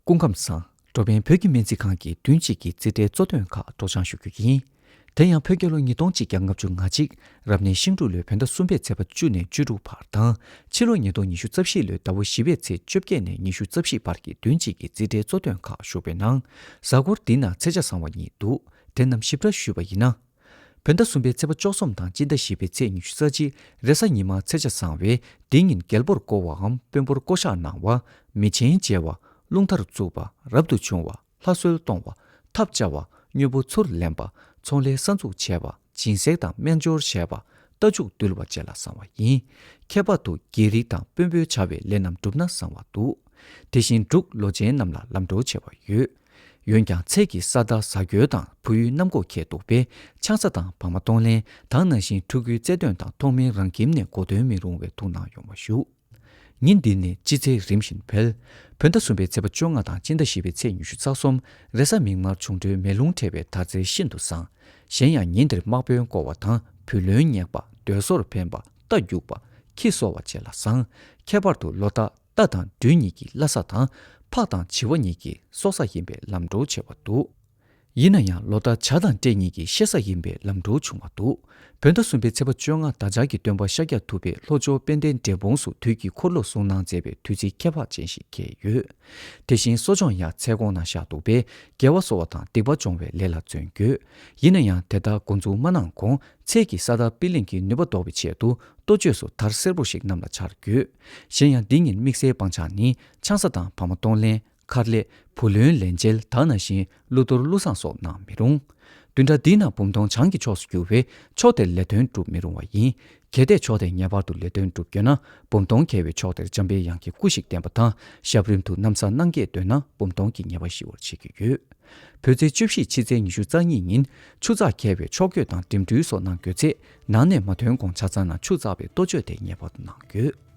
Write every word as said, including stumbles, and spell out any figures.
སྐུ་ཁམས་བཟང་། འགྲོ་ཕན་བོད་ཀྱི་སྨན་རྩིས་ཁང་གི་བདུན་གཅིག་གི་རྩིས་ཁྲའི་གཙོ་དོན་ཁག་སྒྲོག་སྦྱང་ཞུ་རྒྱུ་ཡིན། དེ་ཡང་བོད་རྒྱལ་ལོ་ཉིས་སྟོང་གཅིག་བརྒྱ་ལྔ་བཅུ་ང་གཅིག་རབ་གནས་ཤིང་འབྲུག་ལོའི་བོད་ཟླ་གསུམ་པའི་ཚེས་པ་བཅུ་ནས་བཅུ་དྲུག་བར་དང་། ཕྱི་ལོ་ཉིས་སྟོང་ཉི་ཤུ་རྩ་བཞི་ལོའི་ཟླ་བ་བཞི་པའི་ཚེས་བཅོ་བརྒྱད་ནས་ཉི་ཤུ་རྩ་བཞི་བར་གྱི་བདུན་གཅིག་གི་རྩིས་ཁྲའི་གཙོ་དོན་ཁག་ཞུགས་པའི་ནང་། གཟའ་འཁོར་འདིའི་ནང་ཚེས་ཆ་བཟང་བ་གཉིས་འདུག་དེ་རྣམས་ཞིབ་ཕྲ་ཞུས་པ་ཡིན་ན། བོད་ཟླ་གསུམ་པའི་ཚེས་པ་བཅུ་གསུམ་དང་སྤྱི་ཟླ་བཞི་པའི་ཚེས་ཉི་ཤུ་རྩ་གཅིག་རེས་གཟའ་ཉི་མ་ཚེས་ཆ་བཟང་བས། འདི་ཉིན་རྒྱལ་པོར་བསྐོ་བའམ་དཔོན་པོར་བསྐོ་བཞག་གནང་བ། མི་ཆེན་མཇལ་བ། རླུང་རྟར་བཙུགས་པ། རབ་ཏུ་བྱུང་བ། ལྷ་གསོལ་གཏོང་བ། ཐབས་བཅའ་བ། དངོས་པོ་ཚུར་ལེན་པ། ཚོང་ལས་གསར་འཛུགས་བྱས་པ། སྦྱིན་སྲེག་དང་སྨན་སྦྱོར་བྱས་པ། རྟ་རྒྱུག་འདུལ་བ་བཅས་ལ་བཟང་བ་ཡིན། ཁྱད་པར་དུ་རྒྱལ་རིགས་དང་དཔོན་པོའི་བྱ་བའི་ལས་རྣམས་བསྒྲུབས་ན་བཟང་བ་འདུག་དེ་བཞིན་འབྲུག་ལོ་ཆེན་རྣམས་ལ་ལམ་འགྲོ་བྱེད་པ་ཡོད། འོན་ཀྱང་ཚེས་ཀྱི་ས་བདག་གཟའ་རྒྱལ་དང་བུ་ཡུལ་གནམ་སྒོ་ཁྱེར་འདུག་པས། ཆང་ས་དང་བག་མ་གཏོང་ལེན་དང་། ནང་བཞིན་ཕྲུ་གུའི་བརྩེ་དོན་དང་ཐོག་མའི་རང་ཁྱིམ་ནས་གོ་སྟོན་མི་རུང་བའི་ཐུགས་སྣང་ཡོང་བ་ཞུ། ཉིན་འདི་ནས་སྤྱི་ཚེས་རིམ་བཞིན་འཕེལ། བོད་ཟླ་གསུམ་པའི་ཚེས་པ་བཅོ་ལྔ་དང་སྤྱི་ཟླ་བཞི་པའི་ཚེས་ཉི་ཤུ་རྩ་གསུམ་རེས་གཟའ་མིག་དམར་འབྱུང་འཕྲོད་མེ་རླུང་འཕྲད་པའི་དར་ཚེས་ཤིན་ཏུ་བཟང་། གཞན་ཡང་ཉིན་འདིར་དམག་དཔོན་བསྐོ་བ་དང་བུ་ལོན་བསྙེགས་པ། སྡོད་སོར་འཕེན་པ། རྟ་རྒྱུག་པ། ཁྱི་གསོ་བ་བཅས་ལ་བཟང་། ཁྱད་པར་དུ་ལོ་རྟགས་རྟ་དང་སྦྲུལ་གཉིས་ཀྱི་བླ་གཟའ་དང་། ཕག་དང་བྱི་བ་གཉིས་ཀྱི་སྲོག་གཟའ་ཡིན་པས་ལམ་འགྲོ་བྱེད་པ་འདུག་ཡིན་ན་ཡང་ལོ་རྟགས་བྱ་དང་སྤྲེལ་གཉིས་ཀྱི་གཤེད་གཟའ་ཡིན་པས་ལམ་འགྲོ་བྱུང་བ་འདུག་བོད་ཟླ་གསུམ་པའི་ཚེས་པ་བཅོ་ལྔ་བདག་ཅག་གི་སྟོན་པ་ཤཱཀྱ་ཐུབ་པས་ལྷོ་ཕྱོགས་དཔལ་ལྡན་འབྲས་སྤུངས་སུ་དུས་ཀྱི་འཁོར་ལོ་གསུང་གནང་མཛད་པའི་དུས་ཚིགས་ཁྱད་འཕགས་ཅན་ཞིག་འཁེལ་ཡོད། དེ་བཞིན་གསོ་སྦྱོང་ཡང་ཚེས་གོང་ན་བཞག་འདུག་པས། དགེ་བ་གསོ་བ་དང་སྡིག་པ་སྦྱོང་བའི་ལས་ལ་བརྩོན་དགོས། ཡིན་ན་ཡང་དེ་ལྟར་འགོ་འཛུགས་མ་གནང་གོང་། ཚེས་ཀྱི་ས་བདག་པི་ལིང་གི་ནུས་པ་ལྡོག་པའི་ཆེད་དུ། ལྟོ་ཆས་སུ་དར་སེར་པོ་ཞིག་གནམ་ལ་འཕྱར་དགོས། གཞན་ཡང་འདི་ཉིན་དམིགས་བསལ་སྤང་བྱ་ནི། ཆང་ས་དང་བག་མ་གཏོང་ལེན། མཁར་ལས། བུ་ལོན་ལེན་འཇལ་དང་། ནང་བཞིན་ཀླུ་གཏོར་ཀླུ་བསངས་སོགས་གནང་མི་རུང་། བདུན་ཕྲག་འདིའི་ནང་འབུམ་སྟོང་བྱང་གི་ཕྱོགས་སུ་རྒྱུ་བས། ཕྱོགས་དེར་ལས་དོན་སྒྲུབ་མི་རུང་བ་ཡིན། གལ་ཏེ་ཕྱོགས་དེར་ངེས་པར་དུ་ལས་དོན་སྒྲུབ་དགོས་ན། འབུམ་སྟོང་འཁེལ་བའི་ཕྱོགས་དེར་འཇམ་པའི་དབྱངས་ཀྱི་སྐུ་ཞིག་བསྟན་པ་དང་། ཞབས་རིམ་དུ་ན་བཟའ་གནང་སྐྱེས་འདོད་ན། འབུམ་སྟོང་གི་ཉེས་པ་ཞི་བར་བྱེད་ཀྱི་ཡོད། བོད་ཚེས་བཅུ་བཞི་ཕྱི་ཚེས་ཉི་ཤུ་རྩ་གཉིས་ཉིན་ཆུ་ཚགས་འཁེལ་བའི་ཕྱོགས་བསྐྱོད་དང་འགྲིམ་འགྲུལ་སོགས་གནང་དགོས་ཚེ། ནང་ནས་མ་ཐོན་གོང་ཆ་ཚང་ནང་ཆུ་བཙགས་པའི་ལྟོ་ཆས་དེ་ངེས་པར་དུ་གནང་དགོས།